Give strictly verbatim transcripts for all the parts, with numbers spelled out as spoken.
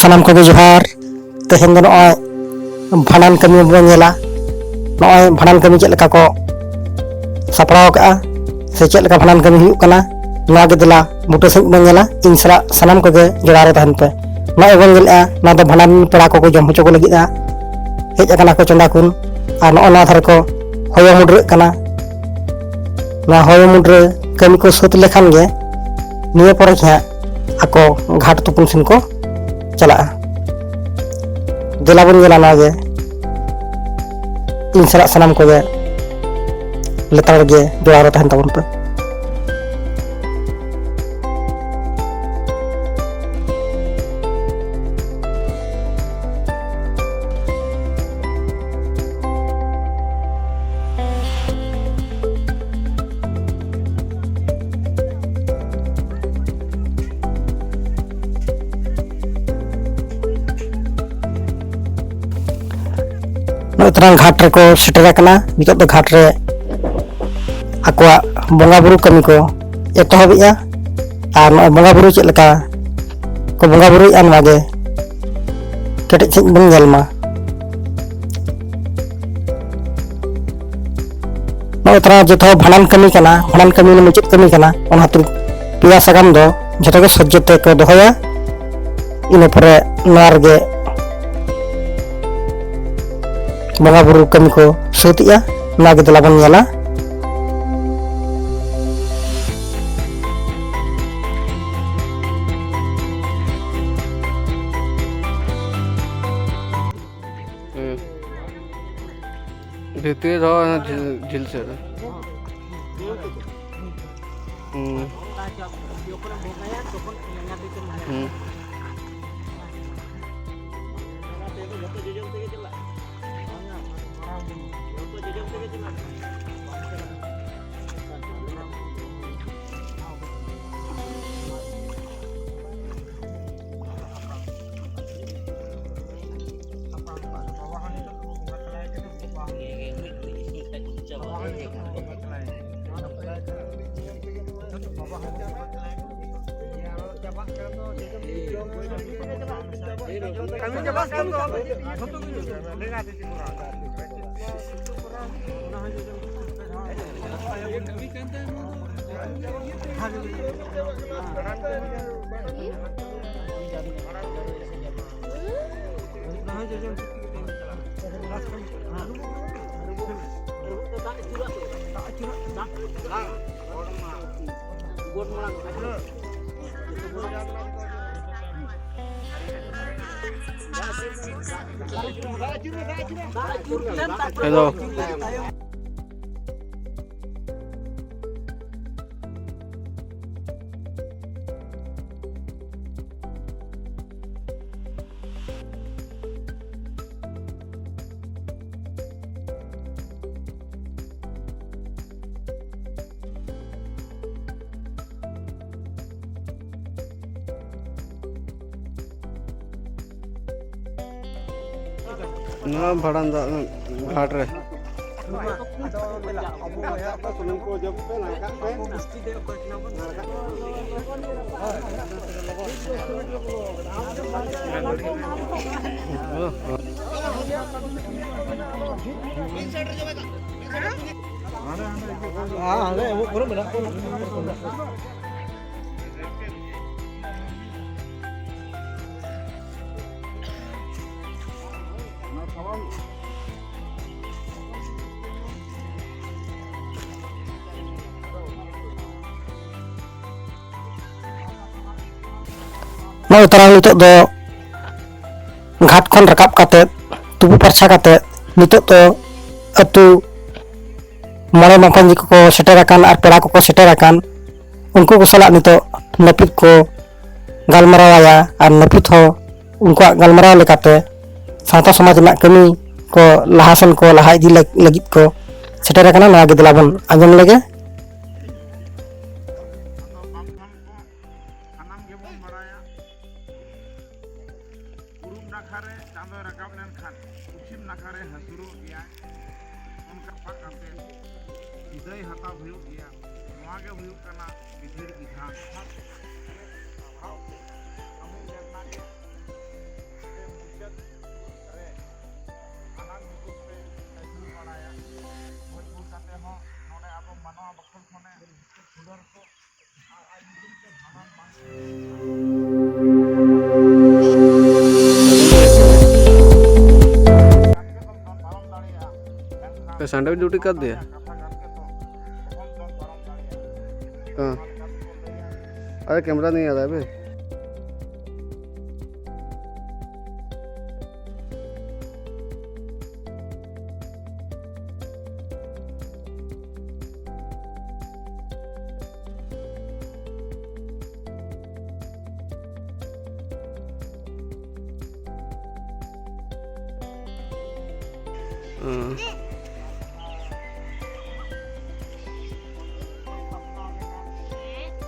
ᱥᱟᱱᱟᱢ ᱠᱚᱜᱮ ᱡᱚᱦᱟᱨ᱾ ᱛᱮᱦᱮᱧ ᱫᱚ ᱱᱚᱜᱼᱚᱭ ᱵᱷᱟᱸᱰᱟᱱ ᱠᱟᱹᱢᱤ ᱵᱚᱱ ᱧᱮᱞᱟ᱾ ᱱᱚᱜᱼᱚᱭ ᱵᱷᱟᱸᱰᱟᱱ ᱠᱟᱹᱢᱤ ᱪᱮᱫ ᱞᱮᱠᱟ ᱠᱚ ᱥᱟᱯᱲᱟᱣ ᱠᱟᱜᱼᱟ ᱥᱮ ᱪᱮᱫ ᱞᱮᱠᱟ ᱵᱷᱟᱸᱰᱟᱱ ᱠᱟᱹᱢᱤ ᱦᱩᱭᱩᱜ ᱠᱟᱱᱟ, ᱱᱚᱣᱟ ᱜᱮ ᱫᱮᱞᱟ ᱵᱩᱴᱟᱹ ᱥᱟᱺᱦᱤᱡ ᱵᱚᱱ ᱧᱮᱞᱟ᱾ ᱤᱧ ᱥᱟᱞᱟᱜ ᱥᱟᱱᱟᱢ ᱠᱚᱜᱮ ᱡᱚᱲᱟᱣ ᱨᱮ ᱛᱟᱦᱮᱱ ᱯᱮ᱾ ᱱᱚᱜᱼᱚᱭ ᱵᱚᱱ ᱧᱮᱞᱮᱜᱼᱟ, ᱱᱚᱣᱟ ᱫᱚ ᱵᱷᱟᱸᱰᱟᱱ ᱯᱮᱲᱟ ᱠᱚᱠᱚ ᱡᱚᱢ ᱦᱚᱪᱚ ᱠᱚ ᱞᱟᱹᱜᱤᱫᱼᱟ᱾ ᱦᱮᱡ ᱟᱠᱟᱱᱟ ᱠᱚ ᱪᱚᱸᱫᱟ ᱠᱷᱚᱱ᱾ ᱟᱨ ᱱᱚᱜᱼᱚ ᱱᱚᱣᱟ ᱫᱷᱟᱨᱮ ᱠᱚ ᱦᱚᱭᱚ ᱢᱩᱰᱨᱟᱹᱜ ᱠᱟᱱᱟ᱾ ᱱᱚᱣᱟ ᱦᱚᱭᱚ ᱢᱩᱰᱨᱟᱹ ᱠᱟᱹᱢᱤ ᱠᱚ ᱥᱟᱹᱛ ᱞᱮᱠᱷᱟᱱ ᱜᱮ ᱱᱤᱭᱟᱹ ᱯᱚᱨᱮ ᱜᱮ ᱦᱟᱸᱜ ᱟᱠᱚ ᱜᱷᱟᱴ ᱛᱩᱯᱩᱱ ᱥᱮᱱ ᱠᱚ ᱪᱟᱞᱟᱜᱼᱟ᱾ ᱫᱮᱞᱟ ᱵᱚᱱ ᱧᱮᱞᱟ ᱱᱚᱣᱟ ᱜᱮ᱾ ᱤᱧ ᱥᱟᱞᱟᱜ ᱥᱟᱱᱟᱢ ᱠᱚᱜᱮ ᱞᱮᱛᱟᱲ ᱜᱮ ᱡᱚᱲᱟᱣ ᱨᱮ ᱛᱟᱦᱮᱱ ᱛᱟᱵᱚᱱ ᱯᱮ᱾ ᱱᱚᱜᱼᱚᱭ ᱛᱟᱞᱟᱝ ᱜᱷᱟᱴ ᱨᱮᱠᱚ ᱥᱮᱴᱮᱨ ᱟᱠᱟᱱᱟ᱾ ᱱᱤᱛᱚᱜ ᱫᱚ ᱜᱷᱟᱴ ᱨᱮ ᱟᱠᱚᱣᱟᱜ ᱵᱚᱸᱜᱟ ᱵᱩᱨᱩ ᱠᱟᱹᱢᱤ ᱠᱚ ᱮᱛᱚᱦᱚᱵᱮᱜᱼᱟ᱾ ᱟᱨ ᱱᱚᱜᱼᱚᱭ ᱵᱚᱸᱜᱟ ᱵᱩᱨᱩ ᱪᱮᱫ ᱞᱮᱠᱟ ᱠᱚ ᱵᱚᱸᱜᱟ ᱵᱩᱨᱩᱭᱮᱫᱼᱟ, ᱱᱚᱣᱟ ᱜᱮ ᱠᱮᱴᱮᱡ ᱥᱟᱺᱦᱤᱡ ᱵᱚᱱ ᱧᱮᱞ ᱢᱟ᱾ ᱱᱚᱜᱼᱚᱭ ᱛᱟᱨᱟ ᱡᱚᱛᱚ ᱵᱷᱟᱸᱰᱟᱱ ᱠᱟᱹᱢᱤ ᱠᱟᱱᱟ, ᱵᱷᱟᱸᱰᱟᱱ ᱠᱟᱹᱢᱤ ᱨᱮᱱᱟᱜ ᱢᱩᱪᱟᱹᱫ ᱠᱟᱹᱢᱤ ᱠᱟᱱᱟ᱾ ᱚᱱᱟ ᱠᱷᱟᱹᱛᱤᱨ ᱯᱮᱭᱟ ᱥᱟᱠᱟᱢ ᱫᱚ ᱡᱷᱚᱛᱚ ᱜᱮ ᱥᱚᱡᱽᱡᱮ ᱛᱮᱠᱚ ᱫᱚᱦᱚᱭᱟ᱾ ᱤᱱᱟᱹ ᱯᱚᱨᱮ ᱱᱚᱣᱟ ᱨᱮᱜᱮ ᱵᱚᱸᱜᱟ ᱵᱩᱨᱩ ᱠᱟᱹᱢᱤ ᱠᱚ ᱥᱟᱹᱛ ᱮᱜᱼᱟ᱾ ᱱᱚᱣᱟ ᱜᱮ ᱫᱮᱞᱟ ᱵᱚᱱ ᱧᱮᱞᱟ᱾ ᱦᱩᱸ᱾ ᱵᱷᱤᱛᱤᱨ ᱨᱮᱦᱚᱸ ᱡᱷᱤᱞ, ᱡᱷᱤᱞ ᱥᱮᱫ ᱨᱮ᱾ ᱦᱩᱸ᱾ ᱦᱩᱸ᱾ Hello. ᱱᱚᱣᱟ ᱵᱷᱟᱸᱰᱟᱱ ᱫᱟᱜ ᱜᱷᱟᱴ ᱨᱮ᱾ ᱱᱚᱜᱼᱚᱭ ᱛᱟᱨᱟ ᱱᱤᱛᱚᱜ ᱫᱚ ᱜᱷᱟᱴ ᱠᱷᱚᱱ ᱨᱟᱠᱟᱵ ᱠᱟᱛᱮᱫ, ᱛᱩᱯᱩ ᱯᱷᱟᱨᱪᱟ ᱠᱟᱛᱮᱫ, ᱱᱤᱛᱚᱜ ᱫᱚ ᱟᱹᱛᱩ ᱢᱚᱬᱮ ᱢᱟᱯᱟᱧᱡᱤ ᱠᱚᱠᱚ ᱥᱮᱴᱮᱨ ᱟᱠᱟᱱ ᱟᱨ ᱯᱮᱲᱟ ᱠᱚᱠᱚ ᱥᱮᱴᱮᱨ ᱟᱠᱟᱱ, ᱩᱱᱠᱩ ᱠᱚ ᱥᱟᱞᱟᱜ ᱱᱤᱛᱚᱜ ᱱᱟᱹᱯᱤᱛ ᱠᱚ ᱜᱟᱞᱢᱟᱨᱟᱣ ᱟᱭᱟ ᱟᱨ ᱱᱟᱹᱯᱤᱛ ᱦᱚᱸ ᱩᱱᱠᱩᱣᱟᱜ ᱜᱟᱞᱢᱟᱨᱟᱣ ᱞᱮᱠᱟᱛᱮ ᱥᱟᱶᱛᱟ ᱥᱚᱢᱟᱡᱽ ᱨᱮᱱᱟᱜ ᱠᱟᱹᱢᱤ ᱠᱚ ᱞᱟᱦᱟ ᱥᱮᱱ ᱠᱚ ᱞᱟᱦᱟ ᱤᱫᱤ ᱞᱟᱹᱜ-, ᱞᱟᱹᱜᱤᱫ ᱠᱚ ᱥᱮᱴᱮᱨ ᱟᱠᱟᱱᱟ᱾ ᱱᱚᱣᱟ ᱜᱮ ᱫᱮᱞᱟ ᱵᱚᱱ ᱟᱸᱡᱚᱢ ᱞᱮᱜᱮ᱾ ᱥᱟᱱᱟᱢ ᱜᱮᱵᱚᱱ ᱵᱟᱲᱟᱭᱟ, ᱯᱩᱨᱩᱵ ᱱᱟᱠᱷᱟ ᱨᱮ ᱪᱟᱸᱫᱚᱭ ᱨᱟᱠᱟᱵ ᱞᱮᱱᱠᱷᱟᱱ ᱯᱚᱪᱷᱤᱢ ᱱᱟᱠᱷᱟ ᱨᱮ ᱦᱟᱹᱥᱩᱨᱚᱜ ᱜᱮᱭᱟᱭ᱾ ᱚᱱᱠᱟ ᱯᱟᱠ ᱠᱟᱛᱮ ᱵᱤᱫᱟᱹᱭ ᱦᱟᱛᱟᱣ ᱦᱩᱭᱩᱜ ᱜᱮᱭᱟ᱾ ᱱᱚᱣᱟ ᱜᱮ ᱦᱩᱭᱩᱜ ᱠᱟᱱᱟ ᱵᱤᱫᱷᱤᱨ ᱵᱤᱫᱷᱟᱱ᱾ संडे भी ड्यूटी कर दिया। हाँ। अरे कैमरा नहीं आ रहा है बे। हाँ।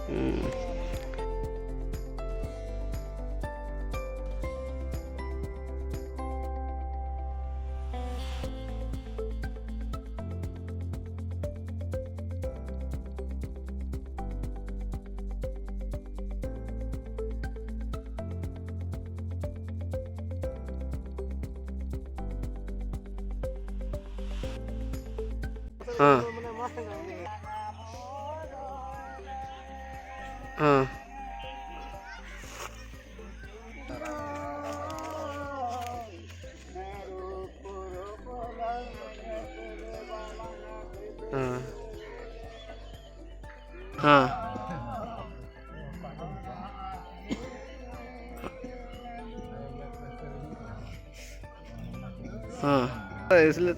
हम्म। हाँ। हाँ। हाँ। हाँ। हाँ। इसलिए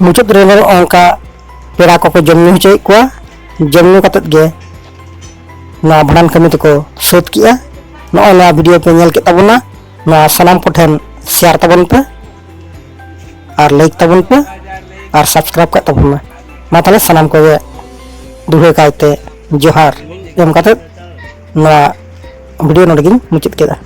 ᱢᱩᱪᱟᱹᱫ ᱨᱮ ᱱᱚᱜᱼᱚ ᱱᱚᱝᱠᱟ ᱯᱮᱲᱟ ᱠᱚᱠᱚ ᱡᱚᱢ ᱧᱩ ᱦᱚᱪᱚᱭᱮᱫ ᱠᱚᱣᱟ᱾ ᱡᱚᱢ ᱧᱩ ᱠᱟᱛᱮᱫ ᱜᱮ ᱱᱚᱣᱟ ᱵᱷᱟᱸᱰᱟᱱ ᱠᱟᱹᱢᱤ ᱫᱚᱠᱚ ᱥᱟᱹᱛ ᱠᱮᱜᱼᱟ᱾ ᱱᱚᱜᱼᱚᱭ ᱱᱚᱣᱟ ᱵᱷᱤᱰᱤᱭᱳ ᱯᱮ ᱧᱮᱞ ᱠᱮᱫ ᱛᱟᱵᱚᱱᱟ, ᱱᱚᱣᱟ ᱥᱟᱱᱟᱢ ᱠᱚᱴᱷᱮᱱ ᱥᱮᱭᱟᱨ ᱛᱟᱵᱚᱱ ᱯᱮ ᱟᱨ ᱞᱟᱭᱤᱠ ᱛᱟᱵᱚᱱ ᱯᱮ ᱟᱨ ᱥᱟᱵᱥᱠᱨᱟᱭᱤᱵ ᱠᱟᱜ ᱛᱟᱵᱚᱱ ᱢᱮ᱾ ᱢᱟ ᱛᱟᱦᱞᱮ ᱥᱟᱱᱟᱢ ᱠᱚᱜᱮ ᱫᱩᱲᱦᱟᱹ ᱠᱟᱭᱛᱮ ᱡᱚᱦᱟᱨ ᱮᱢ ᱠᱟᱛᱮᱫ ᱱᱚᱣᱟ ᱵᱷᱤᱰᱤᱭᱳ ᱱᱚᱰᱮ ᱜᱤᱧ ᱢᱩᱪᱟᱹᱫ ᱠᱮᱫᱟ᱾